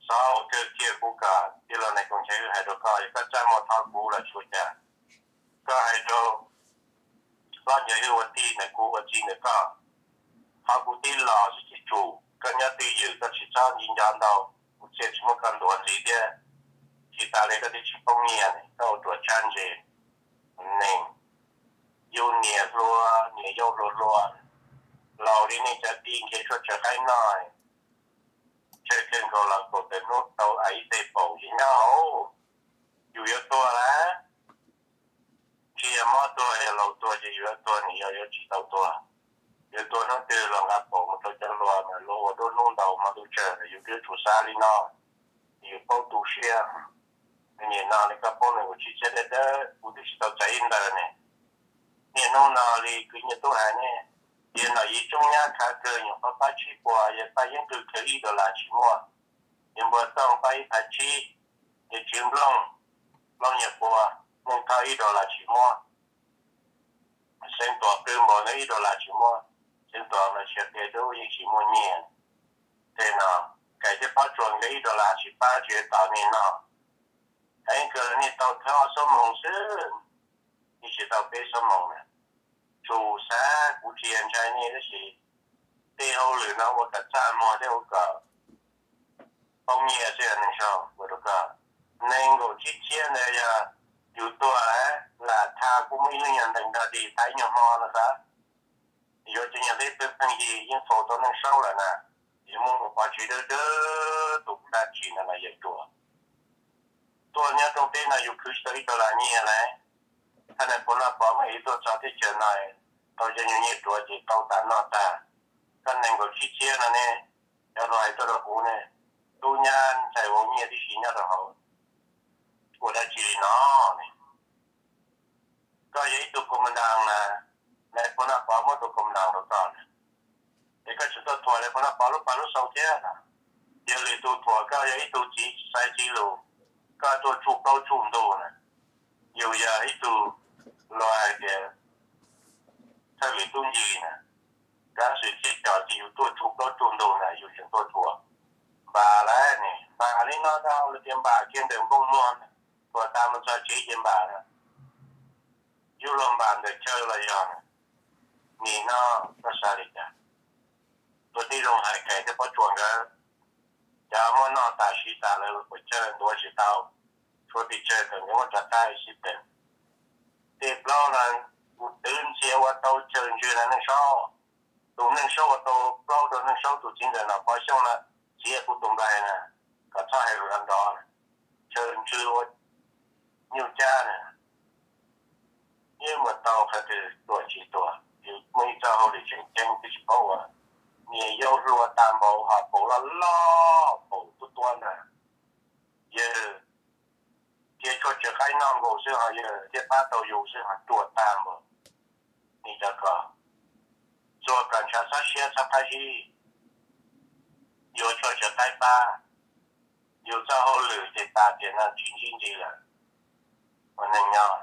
xov uas kawg kiag kuv kom tij laug Nais Koom Nchaiv Hwj hais rau koj, yog koj txaj muag thov kuv los tsis ua cas. Koj hais rau Hlob Nchaiv Hwj ua tij ntawm kuv ua txiv ntawm koj, thov kuv tib los xwb ces tsum. Koj nyob twj ywm koj tsis txhob nci nco ntau, kuv thiaj tsis muab koj ntuas ntxiv thiab. Tsis tas li koj twb tsis poob nyiaj ne, koj ua ruam tshaj ntse. Neeg yug niam hluas niam yau hluas hluas, laus li nej cov tij nrhiav tshuaj tsaws qaib noj, tsawg kawg nkaus los kaum tawm hnub tau ib teg paum ces nyob hauv. Yus yuav tuag lawm, tsis yog mob tuag yog laus tuag ces yus yuav tuag, nws yog yuav tsis tau tuag. Yus tuag hnub twg los nqa paum mus rau cov hluas mas luag ua duab hnub ntau hmo ntuj tsawg, yus twb tsuas xav li no, yus paub tu siab. Nim no li koj poob nees nkaum tsib txhiab dawb dawb, kuv twb tsis tau txais ib ntawd ne. Niaj hnub no li kwv nyiaj tub hais ne, yog nom yim tsooj nyab khav kawg nyuam qhuav pab tsib puas, yog pab yeeb qw khaws ib dollar tsis muaj, yog npua tooj pab ib phav tsib, yog tswv nplooj, nplooj nyiaj puas, neej thoj ib dollar tsis muaj. Xeev Tuam qw npaum no ib dollar tsis muaj, Xeev Tuam mas tsis qia dub yeej tsis muaj nyiaj. Tej no, Kais thiab Pob Tsuas nkawd ib dollar tsis pab tsis tom nej noj. Heev kawg nej tau thawb ob xuab moos xwb, nej tsis tau peb xuab moos na. Tsum xav, kuv tsis yog ntshai nej tab sis tej hauj lwm no ua kom txaj muag thiab ua kom poob nyiaj xwb, neeg sau ua rau koj. Nees nkaum tsib txhiab ntawd yog yus tuag lawm lam tha kuj muaj ib lub nyuag ntees nrog di tha ib nyuag hmo no xav. Yuav cov nyuag teb pheej pheej yig yeej faus tau neej saub lawm na, yuav muab mus pov tseg dawb dawb tus dab tsi no los yawg ruam. Tuaj nyob rooj teb no yus khwv tsis tau ib dollar nyiaj lawm. Thaj neeg puas noj pov mas yus tuaj txog teb chaws no tau cov nyuag nyiaj ruam ces tau tas noj tas. Koj nees nkaum tsib txhiab no ne, cov hluas hais tuaj rau kuv ne, tub nyab ntxhais vauv nyiaj tib si nyob rau hauv, ua dab tsi li no ne? Koj yog ib tug koom ntas na, nais puas noj pov muab tus koom ntas rau koj na, es koj tseem tuaj thuam nais puas noj pov lub pag lub xau thiab. Yog lwm tus thuam koj yog ib tug txiv xaiv txiv lus, koj tuaj tsuj plaub tsuj ntug na. Yus yog ib tug luag hais tias thawj lwm tub ncig na, kav xwm txij cos ces yus tuaj tsuj plaub tsuj ntug na yus tseem tuaj thuam. Npam lawm ne, npam li no tau lawv tias npam kiag ntawm npoo muag, thuam tas mus txog tsev ces npam na. yug luag npam ntawm chaw los yog nim no koj xav li cas? Tus tij zoo hais Khees thiab Pob Tsuas nkawd, cov muab noj tas siv tas lawm, puas chaw ntuav tsis tau, tshuav pes tsawg tawm nkawd muab rov qab sib pem. Tej plaub no kuv twv ntxias ua tau chaw ntswg na Neej Saub. Tus Neej Saub ua tau plaub rau Neej Saub tus txiv ntawm Nom Pov Xyooj na, txiav kuv tus nplaig na, kom txhob hais lus nrov nrov, chaw ntswg ua nyuj cab na. Yeej mus tau qhov twg tuam tsis tuam, yus muaj ib txoj hauj lwm tseem ceeb twb tsis paub ua. Niam yau hluas tag npaum, ho paus loj loj paus tuab tuab ntag. Yawg cia tshuaj tsev qaib noj nkaus xwb ho yawg thiaj pab tau yus xwb ho ruam tag npaum. Nim no koj txuag kom ntshav txhob siab txhob qab zib, yuav tshuaj tsev qaib pab, yus txoj hauj lwm ces tas tiam no tsis ntsib nti lawm. Ua neeg nyob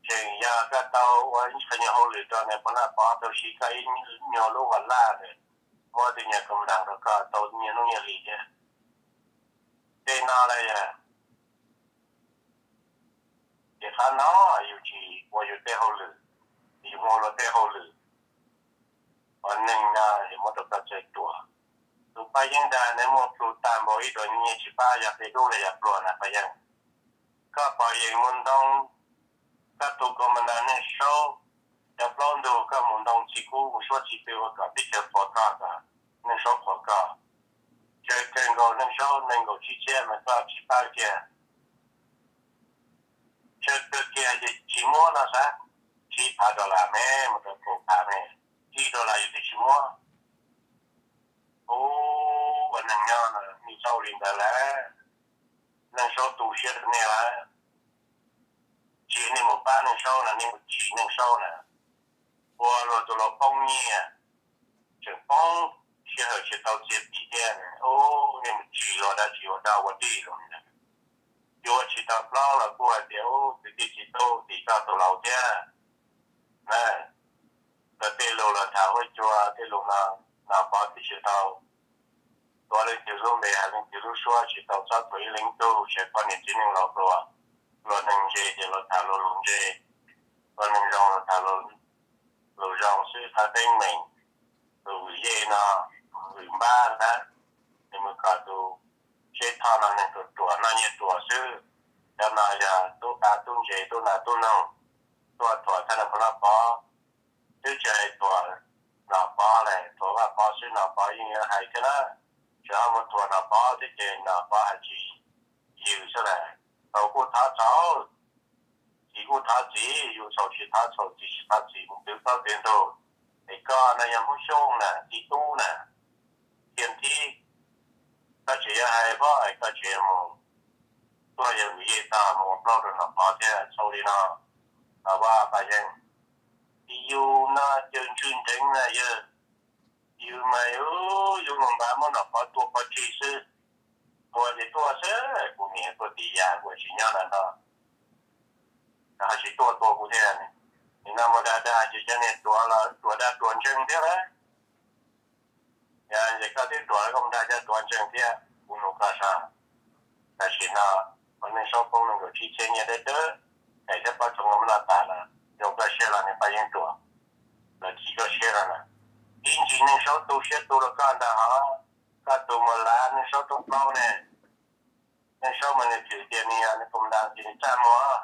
tseem yog koj tau ua ib qho nyuag hauj lwm rau nws puas noj pov tau siv koj ib nyuag lub vas laj ntawd, muab tus nyuag kas das rau koj tau nyiaj hnub nyiaj hli thiab. Tej no lawm yog ces qhov no yus tsis ua yus tej hauj lwm, yus ua luag tej hauj lwm. Ua neeg no yus muab rau koj txawj ruam. Tus Paj Yeeb ntag nws muaj plhus tag npaum ib daim nyiaj tsis pab yog peb dub los yog pluag na Paj Yeeb. Koj pom yees mus ntoo, koj tus kas das Neej Saub, cov plaub ntug koj mus ntoo txiv kub mus suab txiv pw ua kom teb chaws qhuas koj kom Neej Saub qhuas koj. Tsawg kawg nkaus Neej Saub nees nkaum tsib txhiab mas koj tsis pab kiag. Tsawg kawg kiag ces tsis muab no xav, tsib phav dollar me mus rau kaum phav me, ib dollar yus twb tsis muab. Ua neeg nyob no nej txhob ua li ntawd lawm. Neej Saub tu siab rau nej lawm. Tsis yog nej mus pab Neej Saub na, nej mus tsim Neej Saub na. Ua luag tus laus poob nyiaj, tseem poob sij hawm tsis tau txiaj tim thiab. Nej mus tsim luag dab tsi ua dog ua dig los, yuav tsis tau plaub los kuj hais tias kwv tij tsis tu tim koj tus laus thiab na. Koj tej lus los tham huab cua, tej lus no Nom Pov twb tsis tau tuav leej twg lub npe hais leej twg lub suab, tsis tau txob thuam ib leej tug, tsis poj niam txiv neej laus hluas. Luag neeg ntse ces luag tham luag lus ntse, luag neeg zoo luag tham lus zoo xwb, qhov teeb meem tus vwm yej no, vwm npab ntag, nws mus kom tus Seb Thoj no neeg ruam ruam noj nyiaj ruam xwb. Cov no yog tub qab tub ntse tub nas tub noog, tuaj thuam thaj Nom Pov, twb tsis hais thuam Nom Pov lawm, thuam Vaj Pov xwb Nom Pov yeej yuav hais thiab na. Tsis ho mus thuam Nom Pov thiab ces Nom Pov hais tsis yws xwb lawm. Thaum kuj thov txaus, txiv kuj thov txiv, yus txhaum tsis thov txhaum, txiv tsis thov txiv, mus twv plaub twv ntug. Es koj no yog Hmoob Xyooj na, txiv tub na, tiag thib, koj tseem yuav hais pob es koj tseem mus tuaj yawg vwm yej tag mus ua plaub rau Nom Pov thiab, txhaum li no. Los Vaj Paj Yeeb, yus no caws ntswg nreev na yawg, yus mas yus mus npav muab Nom Pov tua pov tseg xwb. Tua ces tuaj xwb, kuv niam tuaj tim yam kuv tsis nyob ntawm no, ho tsis tuaj tua kuv thiab. Nim no mus dag dag ces cov niag ruam los ruam dag ruam ntseeg thiab lawm. Yog ces koj twb ruam koj mus dag cov ruam ntseeg thiab, kuv nug koj saib. Tam sim no ua Neej Saub poob nees nkaum tsib txhiab nyiaj dawb dawb, es thiab Pob Tsuas muab noj tas lawm, zoo koj siab los niag Paj Yeeb ruam, los chim koj siab no na. Ib ntsis Neej Saub tu siab tu rau koj ntag hos, koj tus mus lav Neej Saub rooj plaub ne. Neej Saub mas nws twm tias nws yog nws tus ntas ces nws txaj muag,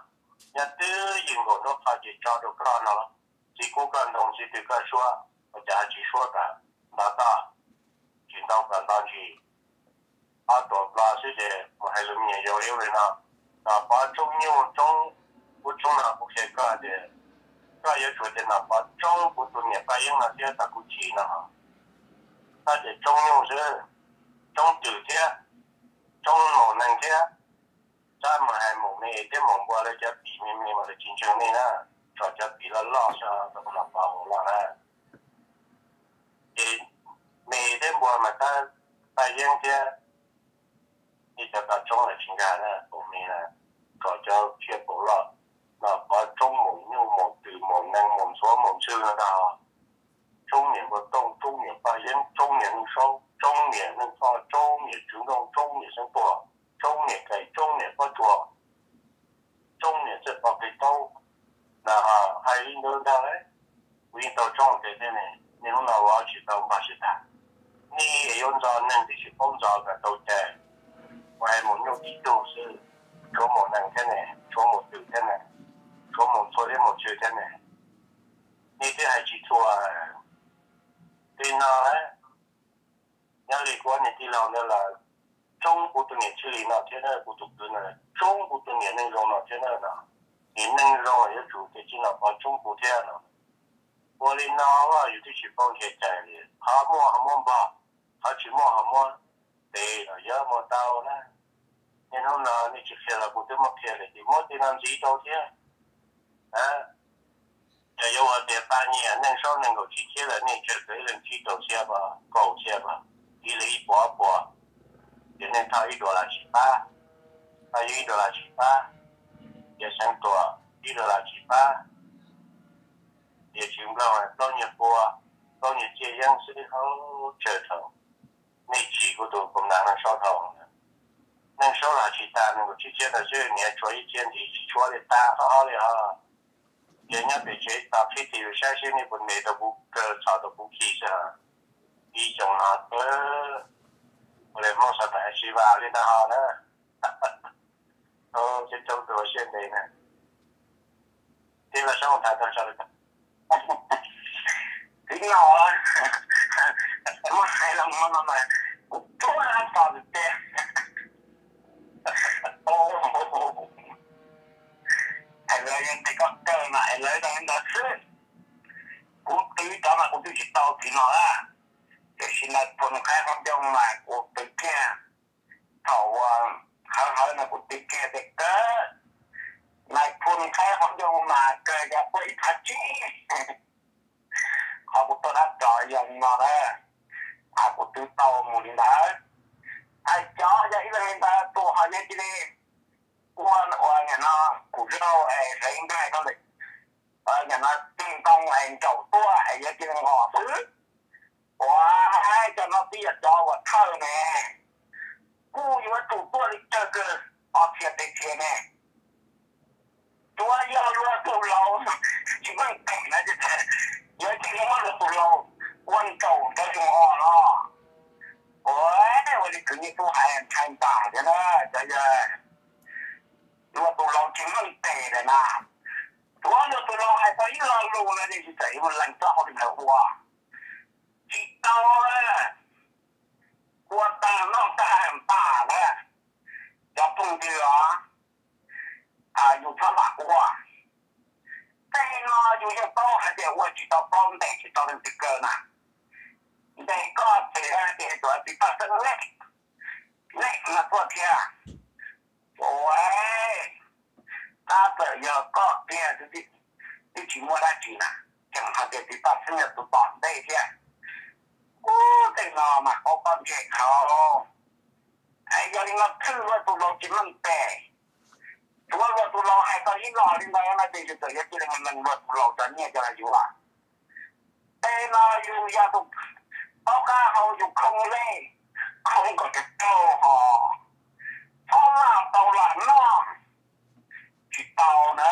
nyob twj ywm nkaus nruab qhov ces tso rau koj no los, txiv kub koj ntoo txiv twm koj suab, ua cas ho tsis suab kom nto toj, tsis ntoo kom nto ntsis. Ob tuam nplo xwb ces mus hais lus me nyuam yaus li no. Nom Pov tsoob nyuj tsoob, kuv tsoob no kuv qhia koj tias koj yuav tsum tias Nom Pov tsoob kuv tus niam Paj Yeeb no thiab tau kuv chim no. Koj tias tsoob nyuj xwb, tsoob twm thiab, tsoob maum neeg thiab. Txhob mus hais maum me thiab maum npua lawv cov pim me me mas lawv tsis ntseeg nej na, tso cov pim loj loj xwb rau Nom Pov hauv los na. Ces me thiab npua mas tab Paj Yeeb thiab ib cov tau tsoob lawm tsis nkag na, maum me na, tso cov tsiaj paum loj. Nom Pov tsoob maum nyuj maum twm maum neeg maum ntxhuav maum ntxhw no ntag. Tsoob niam npua tooj, tsoob niam Paj Yeeb, tsoob niam Neej Saub, tsoob niam Neej Thoj, tsoob niam Tswv Nkooj, tsoob niam Xeeb Tuam, tsoob niam Kaim, tsoob niam Pob Tsuas, tsoob niam Txawj Pov Qis Taub, Hais li ntawd ntag, kuv yeej tau tsob hau tes thiab ne, niaj hnub no ua tsis tau npaj siv tag. Nej yuav ntxo neeg twb tsis paub ntxo kom tau cai, ua hais mus nyuj tib tug xwb, tshuav mus neeg thiab ne, tshuav mus twm thiab ne, tshuav mus txhua teb mus tswv thiab ne, nej twb hais tsis txhua. Li no, nyob li kuv niag tij laug ntawd los, tsoob kuv tus niam tswj li no thiab na, kuv tus kwv no, tsoob kuv tus niam neej zoo no thiab na no, niam neej zoo yuav tsum tias tsis los pov tsoob kuv thiab no. Ua li no yus twb tsis paub nrhiav cai li, qhov muaj ho muab npog, qhov tsis muaj ho muab tev los yuav mus tau na. Niaj hnub no nej tsis qhia los kuv twb muab qhia lawm ces muab tej no ntxiv rau thiab. Ces yuav ua tias pab nyiaj neej saub nees nkaum tsib txhiab lawm nej tsawg tau ib leeg tsib rau txhiab pas, kaum txhiab pas, ib leeg ib puas ob puas, ces nej thauj ib dollar tsis pab, thauj ib dollar tsis pab, ces Xeev Tuam ib dollar tsis pab, ces tsis nplooj plaub nyiag pua, plaub nyiag txiaj yeeb xwb hauv tsawg thaum. Nej tsim kuv tus koom nas neej saub dhau, neej saub los tsis tas nees nkaum tsib txhiab ntawd xwb, niam tshuav ib txhiab ntxiv tsis tshuav li tas qhov ob li os. Ces nyob pem tsev tos qhib tis saib seb nej puas ntes tau kuv kaw txhom tau kuv khi xwb. Ib xyoos no ua li Hmoob xav tas siv vas li ntawd ho na. Coob coob tus ua siab ntev na. Tij laug Xyooj tham tau tso lawm. Tij laug, muab hais los no mas kuv tuaj txog tiag. Es lawv yeej tias koj kawg mas es lawv tau li ntawd xwb. Kuv twv cov mas kuv twv tsis tau txiv no a, tiam sis nais phoo qhaib qhov ncoo mas kuv twv kiag. Thaum uas hawv hawv no kuv twv kiag tias kawg, nais phoo qhaib qhov ncoo mas kawg yog tuaj ib phav tsib. Qhov kuv tuaj dab tsov yog li no na, kuv twv tau mus li ntawd. Hais cov yog ib leeg li ntawd tus ho yog cia li ua ua nyam no kuv zaug es sawv ib nkaij rau ntawm nyam no ceg ntoo es ntsaum tuaj es yog cia li nqos xwb. Ua, cov no twb yog cov uas thawj ne, kuj yuav tsum tuaj li tsawg kawg, ob txhiab peb txhiab ne. Tsuav yog luag tus laus tsis meej pem na, yuav cia li muab luag tus laus ua ntsaum cov zoo os no. Ua, ua li kwv Nyiaj Tub hais ntshai npam thiab na, cov yog luag tus laus tsis meej pem lawm na. Tsuav luag tus laus hais tau ib lo lus no ces tsis txawm yuav mus lees txoj hauj lwm ntawd ua. Tsis tau, ua tag noj tag npam na. Cov phooj ywg os, yus txhob lam ua. Tej no yus yeej paub hais tias ua tsis tau plaub ntes tsis tau leej twg kaw na. Ntes koj ces hais tias tus txiv Paj Xeeb lej, lej no tuaj thiab. Ua, tab txawm yog koj tiag twb tsis muaj dab tsi na, tseem hais tias txiv Paj Xeeb yog tus tom ntej thiab. Ub, tej no mas qauv koj ntsej dhau. Yog li no thwj luag tus laus tsis meej pem. Tsuav luag tus laus hais tau ib los li ntawd no ces yus txawm yuav cia li mus lees luag tus laus cov nyiaj coj los yuav. Tej no yus yog tus paub qab hau yus khoo lej, khoo kom tau raug hos, txhob lam tau lam noj. Tsis tau na,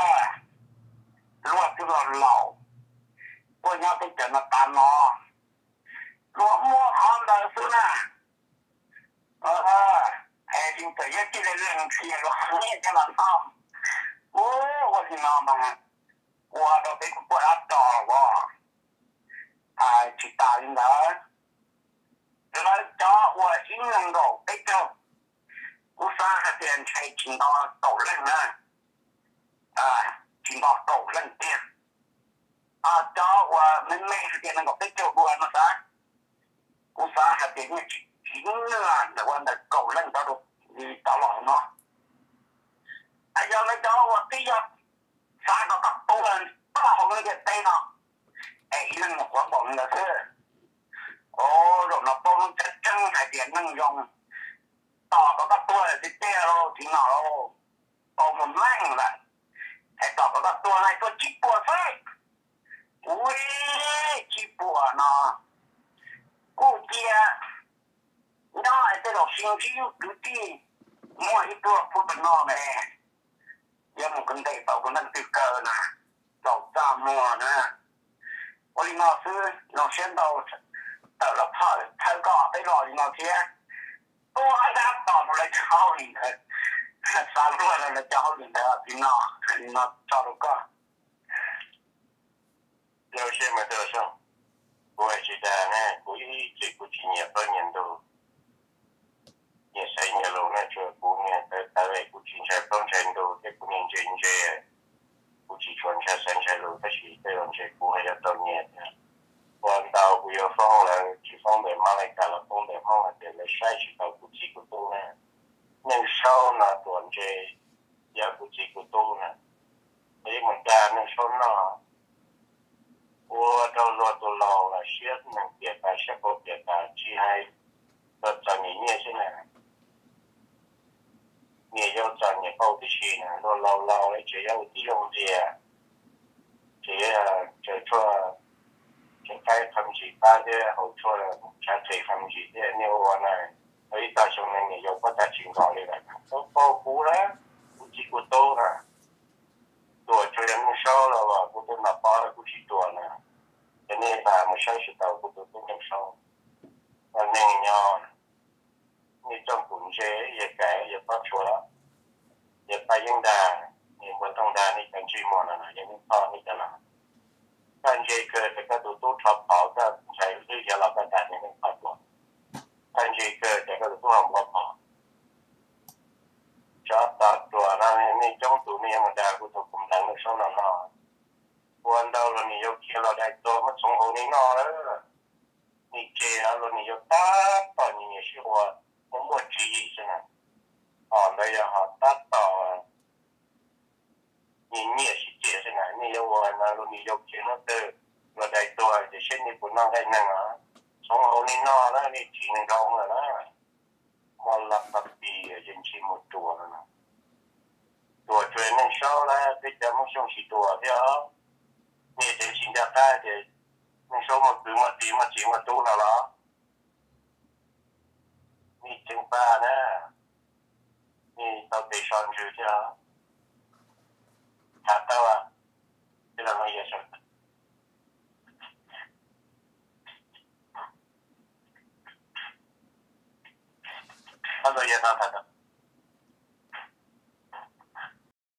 luag twb los laus, tuaj nyob teb chaws no tas no, luag muaj qhov ntawd xwb na. Es tsis txawm yuav cia li lees txhia luag qhov nyiaj coj los noj. Ub, ua li no mas ua rau peb kuj quaj dab tos los. Tsis tas li ntawd, lawv cov uas ib leeg nkaum peb caug, kuv xav hais tias ntshe tsis nto kaum leej na, tsis nto kaum leej tiag. Cov uas me me hais tias nees nkaum peb caug dua no xav, kuv xav hais tias yeej tsis ntsib nyiaj ntawm ua ntawm kaum leej rau li rov los no. Yog lawv cov uas twb yog xav kom koj tuag toj hauv lub ntiaj teb no, es ib leeg mus quav npaum li ntawd xwb. Zaum no paub lub tseeb tseeb hais tias neeg zoo, tos kom koj tuag tiag tiag lauj txiv nom lauj, tau mus meej lawm. Es tos kom koj tuag no tuaj tsib puas xwb. Ub, tsib puas no kuj cia nyob es tej zaum sib ntsib kwv tij muaj ib pluag pub pes no ne, yuav mus kwv ntes tau tus neeg twg kaw na. zaum txaj muag na. Ua li no xwb, zoo siab ntau, tawm los thawb koj peb los li no thiab. Ua dab tom mus lawv cov hauj lwm ntawd, xav luag rau lawv cov hauj lwm ntawd li no, li no tso rau koj. Zoo siab mas Tuam Xyooj, kuv hais tsis dag ne, kuv ib txwm kuv tsis nyiam plaub nyiam ntug, nyiam xaiv nyiam lus ne, tsuas kuv niag tawv tawv kuv tsis ntshai plaub ntshai ntug thiab kuv niag ntse ntse, kuv tsis tshua ntshai xaiv ntshai lus tab sis tej zaum ntshe kuv haj yam tau nyiam thiab. Ua ntau kuv yuav foob lawv, tsis foob ntawm Mab Laj Kas los foob ntawm Hmoob hais tias lawv saib tsis taus kuv txiv kuv tub na. Neej Saub no Tuam ntse yog kuv txiv kuv tub na, peb mus dag Neej Saub noj, ua rau luag tus laus los siab neeg piam tas siab qau piam tas tsis hais luag txom nyem nyiaj xwb na, nyias yau txom nyem qau tib si na, luag laus laus tseem yuav ua tib zoo ntxias, tseem tsaws tshuaj, tseem qaib qhov ntsis pab thiab haus tshuaj tshav qis qhov ntsis thiab nej ua na, tau ib tag xyoo no nyias yau pob tag tsis nkaus li lawm, tau paub kuv na, kuv txiv kuv tub na. Tuam tsuas yog Neej Saub los kuv tus nom pov los kuv tsis tuam na, ces nej pab mus saib tsis taus kuv tus tub Neej Saub. Ua neeg nyob, nej coj kuv ntse, yawg Kaim, yawg Pob Tshua, yawg Paj Yeeb Dag, yawg Npuag Tooj Dag, nej cov ntsej muag no yog nej poj nej cov no. Koj ntse kawg ces koj tus tub rho phom, koj ntshai hlwb xyov los koj dag nej poj tuam. Koj ntse kawg ces koj tus tub ho npua phom. Tsov tom ruam no nej coob tus nej yuav mus dag kuv tus kuv npleev Neej Saub no no. Ua ntau los nws yuav khiav los dai tuag muab txhoov hauv nej noj lawm. Nej tseg los nws yuav tab tom nyiam nyiam sib ua, muaj muaj tswv yim xwb na. Hom ntawd yog hom tab tom nyiam nyiam sib ceg xwb na. Nej yuav ua no los nws yuav khiav hnub twg los dai tuag ces seb nej puas noj nqaij neeg os. Txhoov hauv nej noj na, nej tsim neeg dhau lawm na. Muaj laj pab pis yeej tsis mus ruam no. Ruam tsuas Neej Saub lawm, peb cov Hmoob Xyooj tsis ruam thiab. Nej tseem tsis nco qab tias Neej Saub muaj kwv muaj tij muaj txiv muaj tub no los? Nej ceev faj na, nej tau tes so ntsws thiab. Tham tau, tej zaum no yog sawv, ob tug yawg no tham tau.